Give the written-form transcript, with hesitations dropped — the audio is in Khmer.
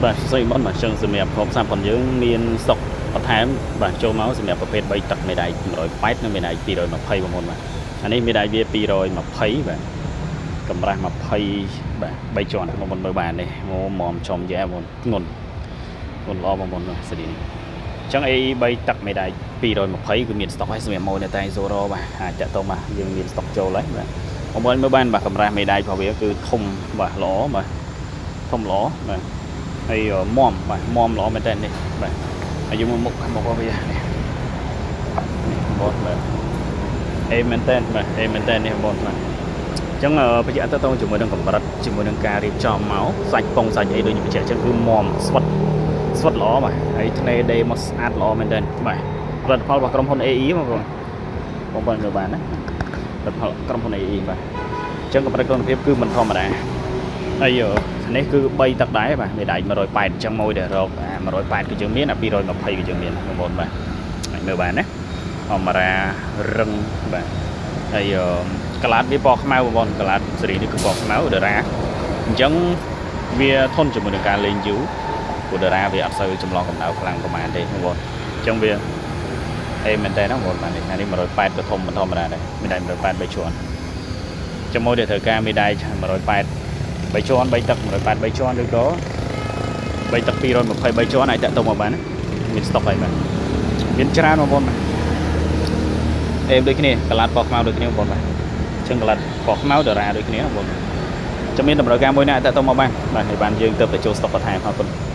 បាទសួស្តីបងបាទចឹងសម្រាប់ក្រុមសាផងយើងមានស្តុកបន្ថែមបាទចូលមកសម្រាប់ប្រភេទ3ទឹកមេដែក180និងមេដែក220បងប្អូនបាទអានេះមេដែកវា220បាទកម្រាស់20បាទ3ជាន់បងប្អូនមើលបាននេះមកមុំចំយ៉ែបងធ្ងន់ធ្ងន់ល្អបងប្អូនបាទសេរីនេះចឹង AE 3ទឹកមេដែក220គឺមានស្តុកហើយសម្រាប់ម៉ូនតែ Zoro បាទអាចតាក់ទងបាទយើងមានស្តុកចូលហើយបាទបងប្អូនមើលបានបាទកម្រាស់មេដែករបស់វាគឺធំបាទល្អបាទធំល្អបាទ ហើយមមបាទមមល្អមែនតើនេះបាទហើយយើងមកមុខមុខរបស់វានេះនេះបងបាទអេមែនតើបាទអេមែនតើនេះបងបាទអញ្ចឹងបញ្ជាក់ទៅតជាមួយនឹងកម្រិតជាមួយនឹងការរៀបចំមកសាច់ពងសាច់អីដូចខ្ញុំបញ្ជាក់អញ្ចឹងគឺមមស្វិតស្វិតល្អបាទហើយធ្នេដេមកស្អាតល្អមែនតើបាទផលិតផលរបស់ក្រុមហ៊ុន AE បងប្អូនបងប្អូនមើលបានណាផលិតផលក្រុមហ៊ុន AE បាទអញ្ចឹងកម្រិតគុណភាពគឺមិនធម្មតាហើយនេះគឺ3ទឹកដែរបាទមេដែក180អញ្ចឹងមួយដែលរកអា180គឺយើងមានអា220គឺយើងមានបងប្អូនបាទអាចមើលបានណាអមរារឹងបាទហើយកលាតវាពណ៌ខ្មៅបងប្អូនកលាតសេរីនេះគឺពណ៌ខ្មៅតារាអញ្ចឹងវាធន់ជាមួយនឹងការលេងយូរព្រោះតារាវាអត់សូវចម្លងកម្ដៅខ្លាំងប្រហែលទេបងប្អូនអញ្ចឹងវាអេមែនតើណាបងប្អូនបាទនេះអានេះ180ក៏ធំមិនធម្មតាដែរមេដែក180 3ជាន់ចាំមួយដែលត្រូវការមេដែក180 3ជាន់3ទឹក180 3ជាន់ឬក៏3ទឹក223ជាន់អាចតាក់ទងមកបានណាមានស្តុកហើយបាទមានច្រើនបងប្អូនបាទអេមដូចគ្នាកលាតពណ៌ខ្មៅដូចគ្នាបងប្អូនបាទអញ្ចឹងកលាតពណ៌ខ្មៅតារាដូចគ្នាបងប្អូនចាំមានតម្រូវការមួយណាអាចតាក់ទងមកបានបាទហើយបានយើងទៅតែចូលស្តុកបន្ថែមអរគុណ។